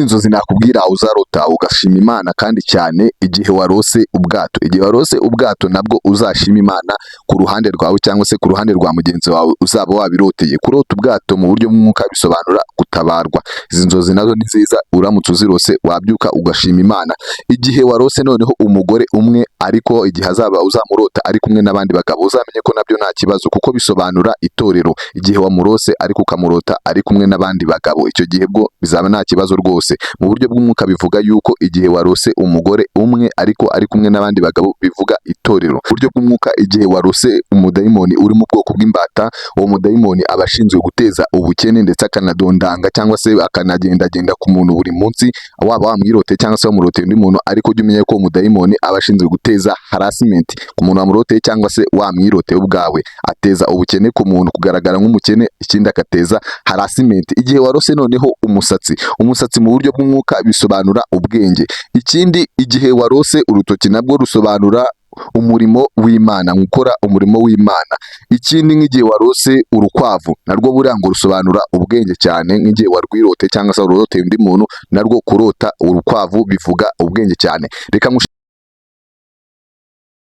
Inzozi nakubwira uzarota ugashima Imana kandi cyane, igihe warose ubwato. Igihe warose ubwato nabwo uzashima Imana ku ruhande rwawe cyangwa se ku ruhande rwa mugenzi wawe uzaba wabiroteye. Kurota ubwato mu buryo bw'umwuka bisobanura gutabarwa. Izi nzozi nazo ni nziza, uramutse uzirose wabyuka ugashima Imana. Igihe warose noneho umugore umwe, ariko igihe azaba uzamurota ari kumwe n'abandi bagabo, uzamenye ko nabyo nta kibazo kuko bisobanura itorero. Igihe wamurose ariko ukamurota ari kumwe n'abandi bagabo, icyo gihe bwo bizaba nta kibazo rwose. Mu buryo bw'umwuka bivuga yuko igihe warose umugore umwe ariko ari kumwe n'abandi bagabo bivuga itorero. Mu buryo bw'umwuka, igihe warose umudayimoni uri mu bwoko bw'imbata, uwo mudayimoni aba ashinzwe guteza ubukene ndetse akanadondanga cyangwa se akanagendagenda ku muntu buri munsi, waba wamwiroteye cyangwa se wamuroteye undi muntu, ariko ujye umenya ko uwo mudayimoni aba ashinzwe guteza harassment ku muntu wamuroteye cyangwa se wamwiroteye ubwawe. Ateza ubukene ku muntu, kugaragara nk'umukene, ikindi agateza harassment. Igihe warose noneho umusatsi, umusatsi mu buryo bw'umwuka bisobanura ubwenge. Ikindi, igihe warose urutoki nabwo rusobanura umurimo w'Imana, gukora umurimo w'Imana. Ikindi, nk'igihe warose urukwavu, narwo buriya ngo rusobanura ubwenge cyane, nk'igihe warwiroteye cyangwa se waruroteye undi muntu, narwo kurota urukwavu bivuga ubwenge cyane. Reka.